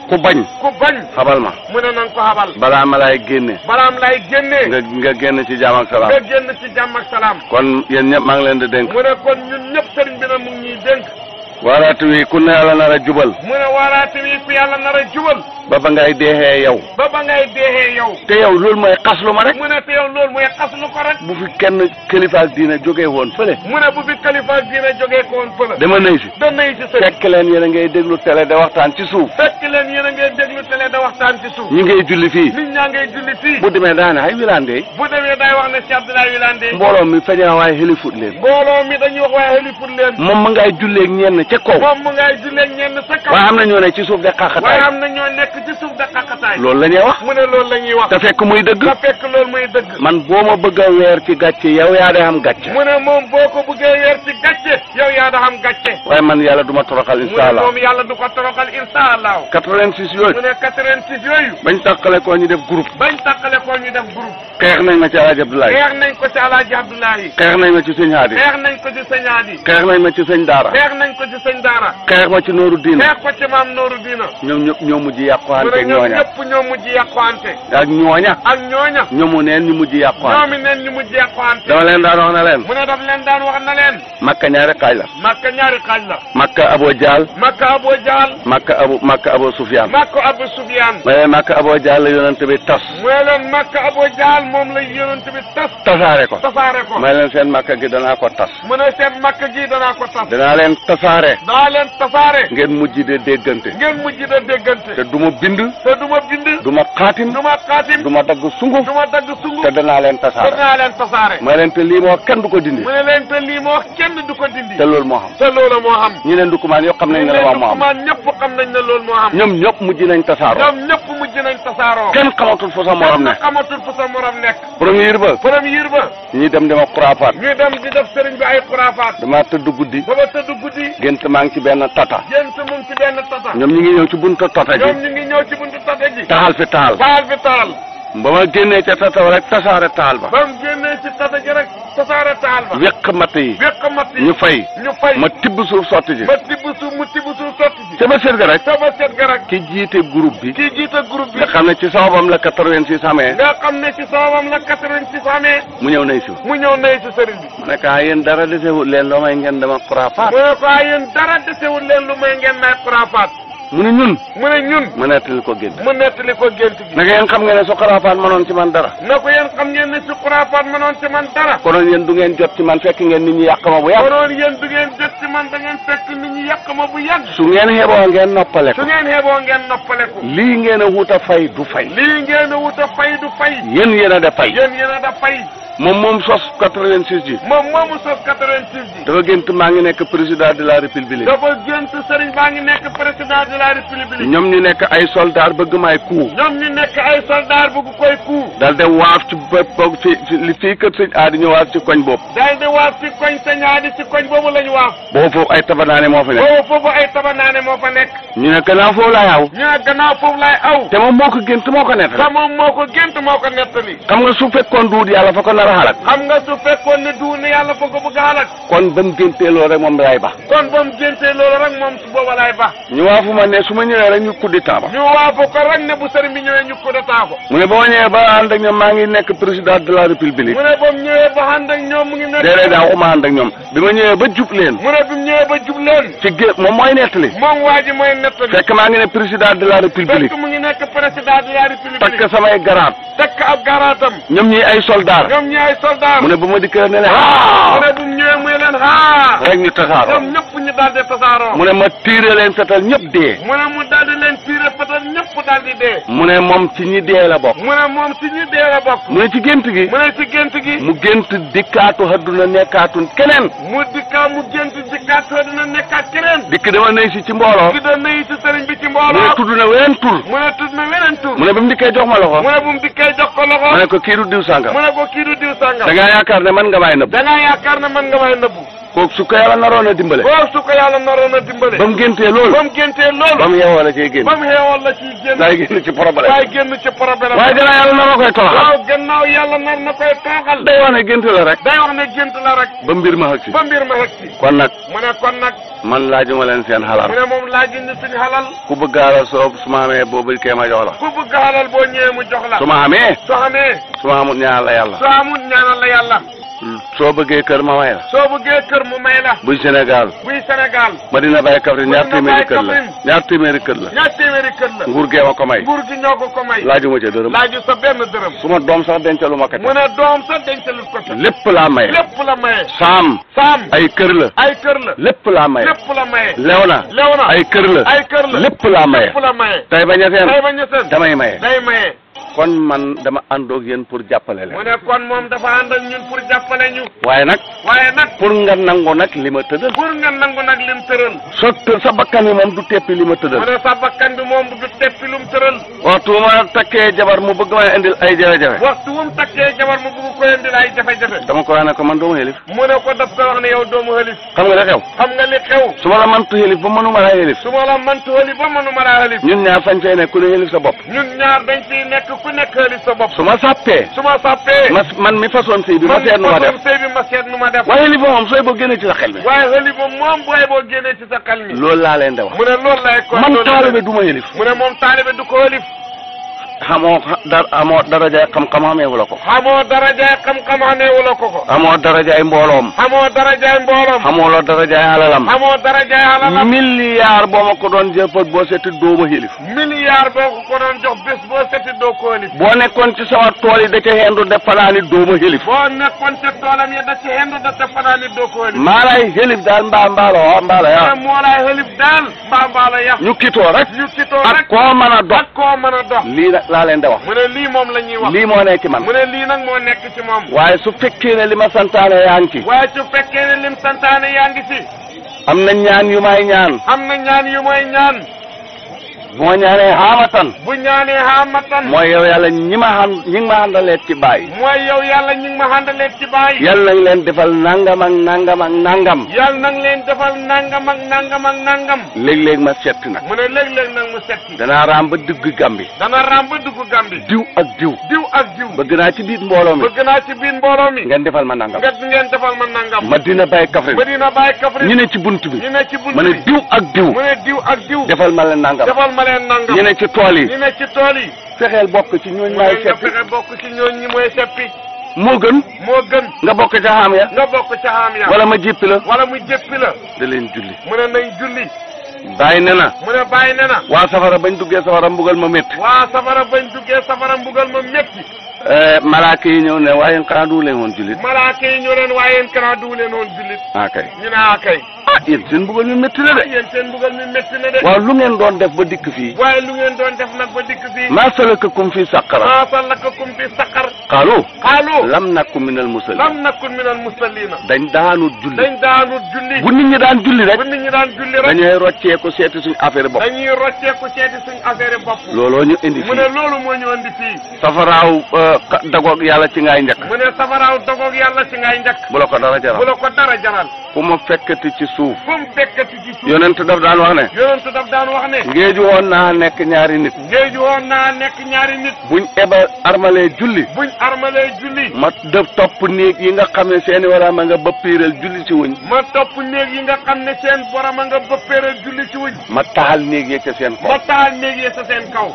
Speaker 2: ku bañ. xabal ma.
Speaker 3: mu ne nan ko xabal.
Speaker 2: balaa ma lay génne. nga génn ci jàmm ak salaam. kon yéen ñëpp maa ngi leen di dénk.
Speaker 3: mu ne kon ñun ñëpp sëriñ bi na mu ngi ñuy dénk.
Speaker 2: waaraate wi ku ne yàlla nar a jubal.
Speaker 3: mu ne waaraate wi ku yàlla nar a jubal.
Speaker 2: ba ngay deexee yow. te yow loolu mooy xaslu ma rek.
Speaker 3: mu ne te yow loolu mooy xaslu ko rek.
Speaker 2: bu fi kenn kilifaal diina jógee woon fële.
Speaker 3: mu ne bu fi kilifaal diina jógee ko woon fële.
Speaker 2: dama nëy si. fekk leen yéen a ngay déglu télé da waxtaan ci suuf. ñu ngay julli fii.
Speaker 3: nit ñaa ngay julli fii.
Speaker 2: bu demee daa ne ay wilaande.
Speaker 3: bu demee day wax ne Cheikh Abdoulaye Wilane.
Speaker 2: mbooloo mi feeñ na waaye xelifut leen. moom ma ngay julleeg ñenn ca kaw. waaye am na ñoo ne ci suuf de xaqataay. loolu la ñuy wax.
Speaker 3: mu ne loolu la ñuy wax.
Speaker 2: te fekk muy dëgg. man boo ma bëgg a weer ci gàcce yow yaa da xam gàcce.
Speaker 3: mu ne moom boo ko bëggee weer ci gàcce yow yaa da xam gàcce.
Speaker 2: waaye man yàlla du ma toroxal insha Allah.
Speaker 3: moom yàlla du ko toroxal insha Allah.
Speaker 2: 86 yooyu.
Speaker 3: mu ne 86 yooyu.
Speaker 2: bañ tàqale koo ñu def groupe. xeex nañ ma ci Alaaji Abdoulaye.
Speaker 3: xeex nañ ko ci Alaaji Abdoulaye.
Speaker 2: xeex nañ ma ci sëñ Haadi.
Speaker 3: xeex nañ ko ci sëñ Haadi.
Speaker 2: xeex nañ ma ci sëñ Daara.
Speaker 3: xeex nañ ko ci sëñ Daara.
Speaker 2: xeex ma ci Nooru Diina.
Speaker 3: xeex ko ci maam Nooru Diina.
Speaker 2: ñoom ñëpp ñoo mujj yàquwante ak ñooña.
Speaker 3: ñëpp ñoo mujj yàquwante.
Speaker 2: ak ñooña. ñoomu neen ñu mujj yàquwante.
Speaker 3: ñoomi neen ñu mujj yàquwante.
Speaker 2: dama leen daan wax na leen.
Speaker 3: mu ne daf leen daan wax na leen.
Speaker 2: Makka ñaari xaaj xaaj la.
Speaker 3: Makka ñaari xaaj la.
Speaker 2: Makka Abu Jahl.
Speaker 3: Makka Abu Jahl.
Speaker 2: Makka Abu Sufyaan.
Speaker 3: Makka Abu Sufyaan.
Speaker 2: ma ne Makka Abu Jahl la yonent bi tas.
Speaker 3: mooy leen Makka Abu Jahl moom la yonent bi tas.
Speaker 2: tasaare ko.
Speaker 3: tasaare ko.
Speaker 2: ma leen seen Makka gi danaa ko tas.
Speaker 3: mu ne seen Makka gi danaa ko tas.
Speaker 2: danaa leen tasaare.
Speaker 3: danaa leen tasaare.
Speaker 2: ngeen mujj de déggante.
Speaker 3: ngeen mujj de déggante.
Speaker 2: te du ma bind.
Speaker 3: te du ma bind.
Speaker 2: du ma xaatim.
Speaker 3: du ma xaatim.
Speaker 2: du ma dagg sunguf.
Speaker 3: du ma dagg sunguf.
Speaker 2: te danaa leen tasaare.
Speaker 3: te danaa leen tasaare.
Speaker 2: ma leen te lii ma wax kenn du ko dindi.
Speaker 3: mu ne leen te lii ma wax kenn du ko dindi.
Speaker 2: te loolu moo xam.
Speaker 3: te loolu moo xam.
Speaker 2: ñi leen dukumaan yoo xam nañ ne la moo xam.
Speaker 3: ñëpp xam nañ ne loolu moo xam.
Speaker 2: ñoom ñëpp mujj nañ tasaaroo.
Speaker 3: ñoom ñëpp mujj nañ tasaaroo.
Speaker 2: kenn xamatul fu sa morom nekk.
Speaker 3: kenn xamatul fu sa morom nekk.
Speaker 2: premier ba.
Speaker 3: premier ba.
Speaker 2: ñi dem dama xuraafaat.
Speaker 3: ñu dem di def sëriñ bi ay xuraafaat.
Speaker 2: dama tëdd guddi.
Speaker 3: ba tëdd guddi.
Speaker 2: gént maa ngi ci benn tata.
Speaker 3: gént mu ngi ci benn tata.
Speaker 2: ñoom ñu ngi ñëw ci buntu tata ji.
Speaker 3: ñoom ñu ngi ñëw ci buntu tata ji.
Speaker 2: taal fi taal.
Speaker 3: taal fi taal.
Speaker 2: ba ma génnee ca tata rek tasaare taal ba.
Speaker 3: ba mu génnee ci tata ji rek tasaare taal ba.
Speaker 2: wéq matt yi.
Speaker 3: wéq matt yi.
Speaker 2: ñu fay.
Speaker 3: ñu fay.
Speaker 2: ma tibb suuf sotti ji.
Speaker 3: ma tibb suuf mu tibb suuf sotti ji.
Speaker 2: ca ba seet ga rek.
Speaker 3: ca ba seet ga rek.
Speaker 2: ki jiite groupe bi.
Speaker 3: ki jiite groupe bi.
Speaker 2: nga xam ne ci sababam la 86 amee.
Speaker 3: nga xam ne ci sababam la 86 amee.
Speaker 2: mu ñëw nay si.
Speaker 3: mu ñëw nay si sëriñ bi.
Speaker 2: ma ne ko yéen dara desewul leen loo may ngeen dama xuraafaat.
Speaker 3: mu ne ko yéen dara desewul leen lu may ngeen may xuraafaat.
Speaker 2: mu ne ñun.
Speaker 3: mu ne ñun.
Speaker 2: mu nettali ko gént.
Speaker 3: mu nettali ko gént gi.
Speaker 2: naka yéen xam ngeen ne su xuraafaat mënoon ci man dara.
Speaker 3: na ko yéen xam ngeen ne su xuraafaat mënoon ci man dara.
Speaker 2: konoon yéen du ngeen jot ci man fekk ngeen nit ñi yàq ma bu yàgg.
Speaker 3: konoon yéen du ngeen jot ci man da ngeen fekk nit ñi yàq ma bu yàgg.
Speaker 2: su ngeen xeeboo ngeen noppale ko.
Speaker 3: su ngeen xeeboo ngeen noppale ko.
Speaker 2: lii ngeen a wut a fay du fay.
Speaker 3: lii ngeen a wut a fay du fay.
Speaker 2: yéen yéen a da fay.
Speaker 3: yéen yéen a da fay.
Speaker 2: moom sos 86 ji.
Speaker 3: moomu sos 86 ji.
Speaker 2: dafa gént maa ngi nekk président de la république.
Speaker 3: dafa gént sëriñ baa ngi nekk président de la république.
Speaker 2: ñoom ñu nekk ay soldat bëgg maay coup.
Speaker 3: ñoom ñu nekk ay soldat bëgg koy coup.
Speaker 2: daal de waaf ci bopp ci li fii kër sëñ aadi ñu waaf ci koñ boobu.
Speaker 3: daal di waaf ci koñ sëñ aadi ci koñ boobu lañu waaf.
Speaker 2: boobu foofu ay tabanaane moo fa nekk.
Speaker 3: boobu foofu ay tabanaane moo fa nekk.
Speaker 2: ñu ne gannaaw foofu laay aw.
Speaker 3: ñu ne gannaaw foofu laay aw.
Speaker 2: te moom moo ko gént moo ko nettali.
Speaker 3: te moom moo ko gént moo ko nettali.
Speaker 2: xam nga su fekkoon duut yàlla fa ko nar a xalak.
Speaker 3: xam nga su fekkoon ne duut ne yàlla fa ko bëgg a xalak.
Speaker 2: kon ba mu géntee loolu rek moom lay ba.
Speaker 3: kon ba mu géntee loolu rek moom su booba lay ba.
Speaker 2: ñu waafu ma ne su ma ñëwee rek ñu kuddi taaba.
Speaker 3: ñu waafu ko rek ne bu sëriñ bi ñëwee ñu kuddi taaba.
Speaker 2: mu ne ba ma ñëwee ba ànd ak ñoom maa ngi nekk président de la république.
Speaker 3: mu ne ba mu ñëwee ba ànd ak ñoom mu ngi nekk.
Speaker 2: déedéet daa waxuma ànd ak ñoom bi ma ñëwee ba jub leen.
Speaker 3: mu ne bi mu ñëwee ba jub leen.
Speaker 2: ci gé moom mooy nettali.
Speaker 3: moom waa ji mooy nettali.
Speaker 2: fekk maa ngi ne président de la république.
Speaker 3: fekk mu ngi nekk président de la république.
Speaker 2: takk samay garaat.
Speaker 3: takk ab garaatam.
Speaker 2: ñoom ñi ay soldat.
Speaker 3: ñoom ñi ay soldat.
Speaker 2: mu ne ba ma dikkee ne leen
Speaker 3: mu ne bu mu ñëwee muy leen
Speaker 2: rek ñu tasaaroo.
Speaker 3: ñoom ñëpp ñu daal di tasaaroo.
Speaker 2: mu ne ma tiire leen fetal ñëpp dee.
Speaker 3: mu ne mu daal di leen tiire fetal ñëpp daal di dee.
Speaker 2: mu ne moom ci ñi dee la bokk.
Speaker 3: mu ne moom ci ñi dee la bokk.
Speaker 2: mu ne ci gént gi.
Speaker 3: mu ne ci gént gi.
Speaker 2: mu gént dikkaatu hadduna nekkaatu keneen.
Speaker 3: mu gént dikkaatu hadduna nekkaat keneen.
Speaker 2: dikk dama nay si ci mbooloo.
Speaker 3: dikk dama nay si sëriñ bi ci mbooloo.
Speaker 2: mu ne tudd na weneen tur.
Speaker 3: mu ne tudd na weneen tur.
Speaker 2: mu ne ba mu dikkee jox ma loxo.
Speaker 3: mu ne bu mu dikkee jox ko loxo.
Speaker 2: mu ne ko kii du diw sàngam.
Speaker 3: mu ne ko kii du diw sàngam.
Speaker 2: da ngaa yaakaar ne man nga may nëbb.
Speaker 3: da ngaa yaakaar ne man nga may nëbbu.
Speaker 2: kooku su ko yàlla naroon a dimbale.
Speaker 3: kooku su ko yàlla naroon a dimbale.
Speaker 2: ba mu géntee loolu.
Speaker 3: ba mu géntee loolu.
Speaker 2: ba mu yeewoo la ciy génn.
Speaker 3: ba mu yeewoo la ciy génn.
Speaker 2: daay génn ci problème.
Speaker 3: waaye génn ci problème.
Speaker 2: waaye gannaaw yàlla nar na koy toroxal.
Speaker 3: waaw gannaaw yàlla nar na koy toroxal.
Speaker 2: day wax ne gént la rek.
Speaker 3: day wax ne gént la rek.
Speaker 2: ba mbir ma xëg si.
Speaker 3: ba mbir ma xëg si.
Speaker 2: kon nag.
Speaker 3: mu ne kon nag.
Speaker 2: man laajuma leen seen xalal.
Speaker 3: mu ne moom laajuñu suñu xalal.
Speaker 2: ku bëgg xalal soo su ma amee boobu kee ma jox la.
Speaker 3: ku bëgg xalal boo ñëwee mu jox la.
Speaker 2: su ma amee.
Speaker 3: soo amee.
Speaker 2: su ma amul ñaanal la yàlla.
Speaker 3: soo amul ñaanal la yàlla.
Speaker 2: soo bëggee kër ma may la.
Speaker 3: soo bëggee kër mu may la.
Speaker 2: buy Sénégal.
Speaker 3: buy Sénégal.
Speaker 2: Madina Baye Kaffrine ñaar téeméeri kër la. ñaar téeméeri kër la.
Speaker 3: ñaar téeméeri kër la.
Speaker 2: nguur gee ma ko may.
Speaker 3: nguur gi ñoo ko may.
Speaker 2: laajuma ca dërëm.
Speaker 3: laaju sa benn dërëm.
Speaker 2: su ma doom sax dencalu ma kat.
Speaker 3: mu ne doom sax dencalu ko ca.
Speaker 2: lépp laa maye.
Speaker 3: lépp la maye.
Speaker 2: saam.
Speaker 3: ay
Speaker 2: kër la.
Speaker 3: ay kër la.
Speaker 2: lépp laa maye.
Speaker 3: lépp la maye.
Speaker 2: Léona. ay kër la.
Speaker 3: ay kër la.
Speaker 2: lépp laa maye.
Speaker 3: lépp la maye.
Speaker 2: tey ba
Speaker 3: ñeseen.
Speaker 2: damay maye.
Speaker 3: day maye.
Speaker 2: kon man dama àndoog yéen pour jàppale leen.
Speaker 3: mu ne kon moom dafa ànd ak ñun pour jàppale ñu.
Speaker 2: waaye nag. pour nga nangu nag li ma tëddal.
Speaker 3: pour nga nangu nag lim tëral.
Speaker 2: sa bakkan bi moom du teppi li ma tëddal.
Speaker 3: mu ne sa bakkan bi moom du teppi lu mu tëral.
Speaker 2: waxtu wu ma takkee jabar mu bëgg ma indil ay jafe-jafe.
Speaker 3: waxtu wu mu takkee jabar mu bëgg ko indil ay jafe-jafe.
Speaker 2: dama ko wax ne ko man doomu xelif.
Speaker 3: mu ne ko daf ko wax ne yow doomu xelif.
Speaker 2: xam nga li xew.
Speaker 3: xam nga li xew.
Speaker 2: su ma la mantu xelif ba mënuma laa xelif.
Speaker 3: su ma la mantu xelif ba mënuma laa xelif.
Speaker 2: ñun ñaar fañ fay nekk ku ne xelif sa bopp.
Speaker 3: ñun ñaar dañ ciy nekk ku nekk xelif sa bopp.
Speaker 2: su ma sàppee. man mi façon sëy bi ma seet nu ma def. waaye xelif moom sooy boo génnee ci sa xel mi.
Speaker 3: waaye xelif moom booy boo génnee ci sa xel mi.
Speaker 2: loolu laa leen di wax.
Speaker 3: mu ne loolu lay ko.
Speaker 2: man taalibe du ma xelif.
Speaker 3: mu ne moom taalibe du ko xelif.
Speaker 2: amoo darajaay xam-xam xameewu la ko.
Speaker 3: xamoo darajaay xam-xam xameewu la ko.
Speaker 2: amoo darajaay mbooloom.
Speaker 3: xamoo darajaay mbooloom.
Speaker 2: xamoo la darajaay alalam.
Speaker 3: xamoo darajaay alalam.
Speaker 2: milliard boo ma ko doon jëfat boo seeti doo ma xilif.
Speaker 3: milliard boo ko doon jox bés boo seeti doo ko xilif.
Speaker 2: boo nekkoon ci sama tool yi da ca hendu def fanaani doo ma xilif.
Speaker 3: boo nekkoon ca toolam yi da ca hendu def fanaani doo ko xilif.
Speaker 2: maa lay xilif daal mbaalo ya.
Speaker 3: moo lay xilif daal mbaalo ya.
Speaker 2: ñu kitoo rek. ak koo mën a dox. lii nag laa leen di wax.
Speaker 3: mu ne lii moom la ñuy wax.
Speaker 2: lii moo nekk ci man.
Speaker 3: mu ne lii nag moo nekk ci moom.
Speaker 2: waaye su fekkee ne li ma santaane yaa ngi ci.
Speaker 3: waaye su fekkee ne lim santaane yaa ngi ci.
Speaker 2: am na ñaan yu may ñaan.
Speaker 3: am na ñaan yu may ñaan.
Speaker 2: bu ma ñaanee xaamatan.
Speaker 3: bu ñaanee xaamatan.
Speaker 2: mooy yow yàlla ñi ma àndaleet ci baay.
Speaker 3: mooy yow yàlla ñi ma àndaleet ci baay.
Speaker 2: yal nañ leen defal nangam ak nangam ak nangam.
Speaker 3: yal nañ leen defal nangam ak nangam ak nangam.
Speaker 2: léeg-léeg ma setti nag.
Speaker 3: mu ne léeg-léeg nag mu setti.
Speaker 2: danaa raam ba digg Gambi.
Speaker 3: dana raam ba dugg Gambi.
Speaker 2: diw ak diw.
Speaker 3: diw ak diw.
Speaker 2: bëgg naa ci biir mbooloo mi.
Speaker 3: bëgg naa ci biir mbooloo mi.
Speaker 2: ngeen defal ma nangam.
Speaker 3: ngeen defal ma nangam.
Speaker 2: Madina Baye Kaffrine.
Speaker 3: Madina Baye Kaffrine.
Speaker 2: ñu ne ci bunt bi.
Speaker 3: ñu ne ci bunt bi.
Speaker 2: ma ne diw ak diw.
Speaker 3: mu ne diw ak diw.
Speaker 2: defal ma leen nangam.
Speaker 3: defal ma leen nangam.
Speaker 2: ñu ne ci tool yi.
Speaker 3: ñu ne ci tool yi.
Speaker 2: fexeel bokk ci ñooñu maay seppi.
Speaker 3: fexe bokk ci ñooñu ñi mooy seppi.
Speaker 2: moo gën.
Speaker 3: moo gën.
Speaker 2: nga bokk ca xaam ya.
Speaker 3: nga bokk ca xaam ya.
Speaker 2: wala ma jéppi la.
Speaker 3: wala mu jéppi la.
Speaker 2: da leen julli.
Speaker 3: mu ne nañ julli.
Speaker 2: bàyyi ne na.
Speaker 3: mu ne bàyyi ne na.
Speaker 2: waa safara bañ duggee safara mbugal ma métti.
Speaker 3: waa safara bañ duggee safara mbugal ma métti.
Speaker 2: malaaka yi ñëw ne waaye yéen xanaa du leen woon jullit.
Speaker 3: malaaka yi ñëw leen waaye yéen xanaa du leen woon jullit.
Speaker 2: kay.
Speaker 3: ñu ne kay.
Speaker 2: yéen seen mbugal mi métti na de.
Speaker 3: yéen seen mbugal mi métti na de.
Speaker 2: waaw lu ngeen doon def ba dikk fii.
Speaker 3: waaye lu ngeen doon def nag ba dikk fii.
Speaker 2: maa salakakum fi saqara.
Speaker 3: maa salakakum fi saqar.
Speaker 2: qaalu.
Speaker 3: qaalu.
Speaker 2: lam nakun minal musallin.
Speaker 3: lam nakun minal musallina.
Speaker 2: dañ daanut julli.
Speaker 3: dañ daanut julli.
Speaker 2: bu nit ñi daan julli rek.
Speaker 3: bu nit ñi daan julli rek.
Speaker 2: dañuy rocceeku seeti suñu affaire bopp.
Speaker 3: dañuy rocceeku seeti suñu affaire bopp.
Speaker 2: looloo ñu indi fii.
Speaker 3: mu ne loolu moo ñu indi fii.
Speaker 2: safaraaw dagoog yàlla ci ngay njëkk.
Speaker 3: mu ne safaraaw dagoog yàlla ci ngay njëkk.
Speaker 2: bu la ko dara jaral.
Speaker 3: bu la ko dara jaral.
Speaker 2: fu ma fekkati ci suuf.
Speaker 3: fu mu fekkati ci suuf.
Speaker 2: yonent daf daan wax ne.
Speaker 3: yonent daf daan wax ne.
Speaker 2: ngéeju woon naa nekk ñaari nit.
Speaker 3: ngéeju woon naa nekk ñaari nit.
Speaker 2: buñ armalee julli.
Speaker 3: buñ armalee julli.
Speaker 2: ma def topp néeg yi nga xam ne seeni warama nga bëppiiral julli ci wuñ.
Speaker 3: ma topp néeg yi nga xam ne seen borama nga bëppiiral julli ci wuñ.
Speaker 2: ma taal néeg yi ca seen kaw.
Speaker 3: ma taal néeg yi ca seen kaw.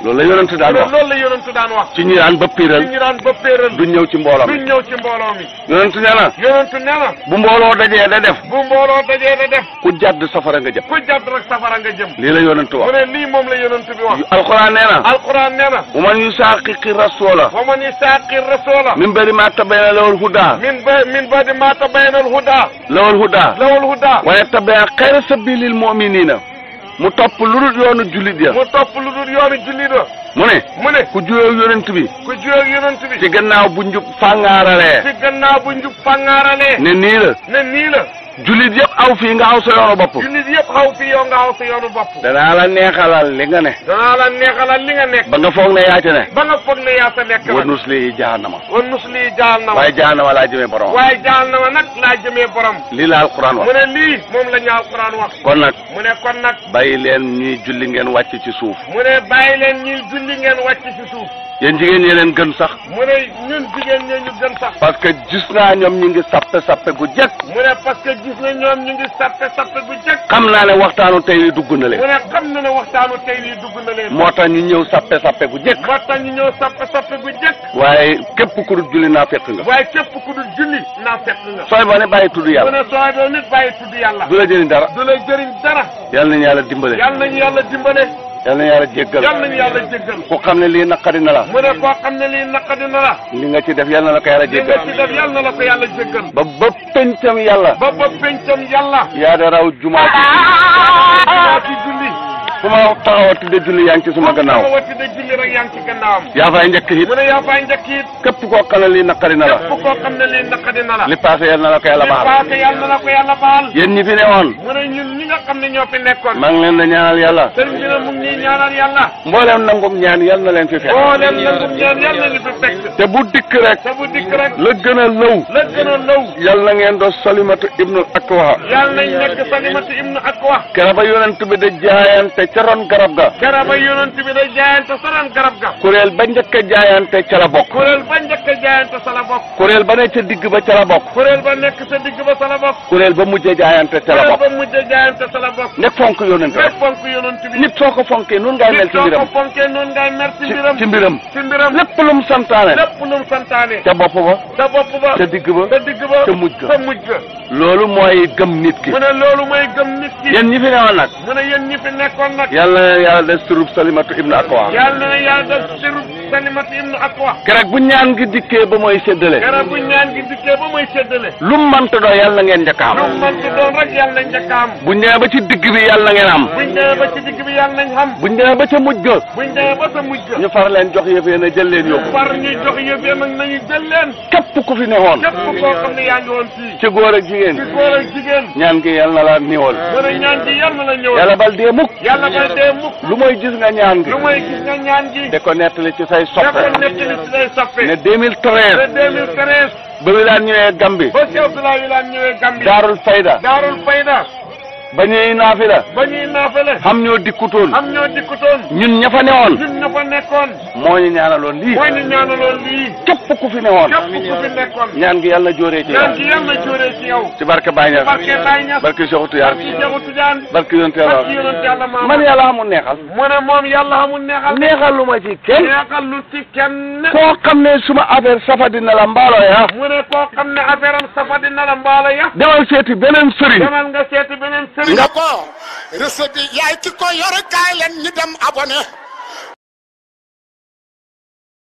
Speaker 2: loolu la yonent daan wax.
Speaker 3: loolu la yonent daan wax.
Speaker 2: ci ñi daan bëppiiral.
Speaker 3: ci ñi daan bëppiiral.
Speaker 2: duñ ñëw ci mbooloo mi.
Speaker 3: duñ ñëw ci mbooloo mi.
Speaker 2: yonent nee na.
Speaker 3: yonent nee na.
Speaker 2: bu mbooloo dajee da def.
Speaker 3: bu mbooloo dajee da def.
Speaker 2: ku jàdd safara nga jëm.
Speaker 3: ku jàdd rek safara nga jëm.
Speaker 2: lii la yonent wax.
Speaker 3: mu ne lii moom la yonent bi wax.
Speaker 2: alquran nee na.
Speaker 3: alquran nee na.
Speaker 2: wa man yusaaqiqi rasula.
Speaker 3: wa man yusaaqiqi rasula.
Speaker 2: min ba'di ma tabayyana lahul huda.
Speaker 3: min ba'di ma tabayyana lahul huda.
Speaker 2: lahul huda. wa yattabi' khayra sabilil mu'minina. mu topp lu dul yoonu jullit ya.
Speaker 3: mu topp lu dul yoonu jullit ya.
Speaker 2: mu ne. ku juyoo yonent bi.
Speaker 3: ku juyoo yonent bi.
Speaker 2: ci gannaaw bu njub fàngaaralee.
Speaker 3: ci gannaaw bu njub fàngaaralee.
Speaker 2: ne nii la.
Speaker 3: ne nii la.
Speaker 2: jullit yëpp aw fii nga aw sa yoonu bopp.
Speaker 3: jullit yëpp aw fii yow nga aw sa yoonu bopp.
Speaker 2: danaa la neexalal li nga ne.
Speaker 3: danaa la neexalal li nga nekk.
Speaker 2: ba nga foog ne yaa ca ne.
Speaker 3: ba nga foog ne yaa sa nekk la.
Speaker 2: wa nuslihi jahannama.
Speaker 3: wa nuslihi jahannama.
Speaker 2: waaye jahannama laa jëmee borom.
Speaker 3: waaye jahannama nag laa jëmee borom.
Speaker 2: lii la alquran wax.
Speaker 3: mu ne lii moom la ñu alquran wax.
Speaker 2: kon nag.
Speaker 3: mu ne kon nag.
Speaker 2: bàyyi leen ñuy julli ngeen wàcc ci suuf.
Speaker 3: mu ne bàyyi leen ñuy julli ngeen wàcc ci suuf.
Speaker 2: yéen jigéen ñi leen gën sax.
Speaker 3: mu ne ñun jigéen ñi ñu gën sax.
Speaker 2: parce que gis naa ñoom ñu ngi sappe gu jëkk.
Speaker 3: mu ne parce que gis na ñoom ñu ngi sappe gu jëkk.
Speaker 2: xam naa ne waxtaanu tey wi dugg na leen.
Speaker 3: mu ne xam na ne waxtaanu tey wi dugg na leen.
Speaker 2: moo tax ñu ñëw sappe gu jëkk.
Speaker 3: moo tax ñu ñëw sappe gu jëkk.
Speaker 2: waaye képp ku dul julli naa fekk nga.
Speaker 3: waaye képp ku dul julli naa fekk nga.
Speaker 2: sooy ba ne bàyyi tudd yàlla.
Speaker 3: mu ne sooy ba nit bàyyi tudd yàlla.
Speaker 2: du la jëriñ dara.
Speaker 3: du la jëriñ dara.
Speaker 2: yal nañu yàlla dimbale.
Speaker 3: yal nañu yàlla dimbale.
Speaker 2: yal nañu yàlla jéggal.
Speaker 3: yal nañu yàlla jéggal.
Speaker 2: ku xam ne lii naqari na la.
Speaker 3: mu ne koo xam ne lii naqari na la.
Speaker 2: li nga ci def yal na la ko yàlla jéggal.
Speaker 3: li nga ci def yal na la ko yàlla jéggal.
Speaker 2: ba pencam yàlla.
Speaker 3: ba pencam yàlla.
Speaker 2: yaa da raw jumaa
Speaker 3: ci julli.
Speaker 2: fu ma taxawati de julli yaa ngi ci suma gannaaw.
Speaker 3: taxawati de julli rek yaa ngi ci gannaawam.
Speaker 2: yaa fay njëkk it.
Speaker 3: mu ne yaa fay njëkk it.
Speaker 2: képp koo xam ne lii naqari na la.
Speaker 3: képp koo xam ne lii naqari na la.
Speaker 2: li paase yal na la ko yàlla baal.
Speaker 3: li paase yal na la ko yàlla baal.
Speaker 2: yéen ñi fi ne woon.
Speaker 3: mu ne ñun ñi nga xam ne ñoo fi nekkoon.
Speaker 2: maa ngi leen di ñaanal yàlla.
Speaker 3: sëriñ bi ne mu ngi ñuy ñaanal yàlla.
Speaker 2: mboolem nangum ñaan yal na leen fi fekk.
Speaker 3: mboolem nangum ñaan yal na leen fi fekk.
Speaker 2: te bu dikk rek.
Speaker 3: te bu dikk rek.
Speaker 2: la gën a lëw.
Speaker 3: la gën a lëw.
Speaker 2: yal na ngeen doon Salimatu ibnu Akwa.
Speaker 3: yàlla nañ nekk Salimatu ibnu Akwa.
Speaker 2: keroog ba yonent bi da jaayante ca ron garab ga.
Speaker 3: keroog ba yonent bi day jaayante sa ron garab ga.
Speaker 2: kuréel ba njëkk a jaayante ca la bokk.
Speaker 3: kuréel ba njëkk a jaayante sa la bokk.
Speaker 2: kuréel ba ne ca digg ba ca la bokk.
Speaker 3: kuréel ba nekk sa digg ba sa la bokk.
Speaker 2: kuréel ba mujjee jaayante ca la
Speaker 3: kuréel
Speaker 2: bokk.
Speaker 3: ba mujjee jaayante sa la bokk.
Speaker 2: nekk fonk yonent rek.
Speaker 3: nekk fonk yonent bi.
Speaker 2: nit soo ko fonkee nun ngay mel ci
Speaker 3: soo
Speaker 2: mbiram.
Speaker 3: ko fonkee noonu ngay mer ci mbiram.
Speaker 2: ci mbiram.
Speaker 3: ci mbiram.
Speaker 2: lépp lu mu santaane.
Speaker 3: lépp lu mu santaane.
Speaker 2: ca bopp ba.
Speaker 3: ca bopp ba.
Speaker 2: ca digg ba.
Speaker 3: ca digg ba.
Speaker 2: ca mujj ga.
Speaker 3: ca mujj ga.
Speaker 2: loolu mooy gëm nit ki.
Speaker 3: mu ne loolu mooy gëm nit ki.
Speaker 2: yéen ñi fi newoon nag.
Speaker 3: mu ne yéen ñi fi nekkoon nag.
Speaker 2: yàlla na yàlla def surub Salimatu ibnu Akwa.
Speaker 3: yàlla na yàlla def sirub Salimatu ibnu Akwa.
Speaker 2: keroog bu ñaan gi dikkee ba mooy séddale.
Speaker 3: keroog bu ñaan gi dikkee ba mooy séddale.
Speaker 2: lu mu mënta doon yàlla na ngeen njëkk a am.
Speaker 3: lu man ci doon rek yàlla nañ njëkk a am.
Speaker 2: buñ demee ba ci digg bi yàlla na ngeen am.
Speaker 3: buñ demee ba ci digg bi yàlla nañ xam.
Speaker 2: buñ demee ba ca mujj ga.
Speaker 3: buñ demee ba sa mujj ga.
Speaker 2: ñu far leen jox yëf na jël leen yóbbu.
Speaker 3: far ñu jox yëf yi nag nañu jël leen.
Speaker 2: képp ku fi newoon.
Speaker 3: képp koo xam ne yaa ngi woon fii.
Speaker 2: ci góor ak jigéen.
Speaker 3: ci góor ak jigéen.
Speaker 2: ñaan gi yàlla na la niwal.
Speaker 3: mu ne ñaan gi yàlla na la ñëwal.
Speaker 2: yàlla bal dee mukk.
Speaker 3: yàlla bal dee mukk.
Speaker 2: lu mooy gis nga ñaan gi.
Speaker 3: lu mooy gis nga ñaan gi.
Speaker 2: de ko nettali ci say
Speaker 3: da ko
Speaker 2: soppe.
Speaker 3: nettali ci say soppe.
Speaker 2: ne
Speaker 3: te
Speaker 2: 2013.
Speaker 3: 2013.
Speaker 2: ba wi daan ñëwee Gambi.
Speaker 3: ba Cheikh Abdoulaye Wilane ñëwee Gambie.
Speaker 2: Daarul Fayda.
Speaker 3: Daarul Fayda.
Speaker 2: ba ñuy naafila.
Speaker 3: ba ñuy naafale.
Speaker 2: xam ñoo dikkutoon.
Speaker 3: am ñoo dikkutoon.
Speaker 2: ñun ña fa newoon.
Speaker 3: ñun ña fa nekkoon.
Speaker 2: moo ñu ñaanaloon lii.
Speaker 3: mooy ñu ñaanaloon lii.
Speaker 2: képp ku fi newoon.
Speaker 3: képp ku fi nekkoon.
Speaker 2: ñaan gi yàlla jooree ci
Speaker 3: ñaan
Speaker 2: yow.
Speaker 3: gi yàlla jóoree ci yow.
Speaker 2: ci barke Baye Niass.
Speaker 3: barke Baye Niass.
Speaker 2: barke Cheikh Tidiane.
Speaker 3: barke Cheikh Tidiane.
Speaker 2: barke yonent
Speaker 3: barke
Speaker 2: yàlla.
Speaker 3: yonent yàlla maam.
Speaker 2: man yàlla amul neexal.
Speaker 3: mu ne moom yàlla amul neexal.
Speaker 2: neexal lu ma ci kenn.
Speaker 3: neexal lu ci kenn.
Speaker 2: koo xam ne suma affaire safa dina la mbaalo ya.
Speaker 3: mu ne koo xam ne affaire am safa dina la mbaalo ya.
Speaker 2: demal seeti beneen sëriñ.
Speaker 3: demal nga seeti beneen sëriñ.
Speaker 1: nga ko recette bi yaay ki ko yor kaay leen ñu dem abonné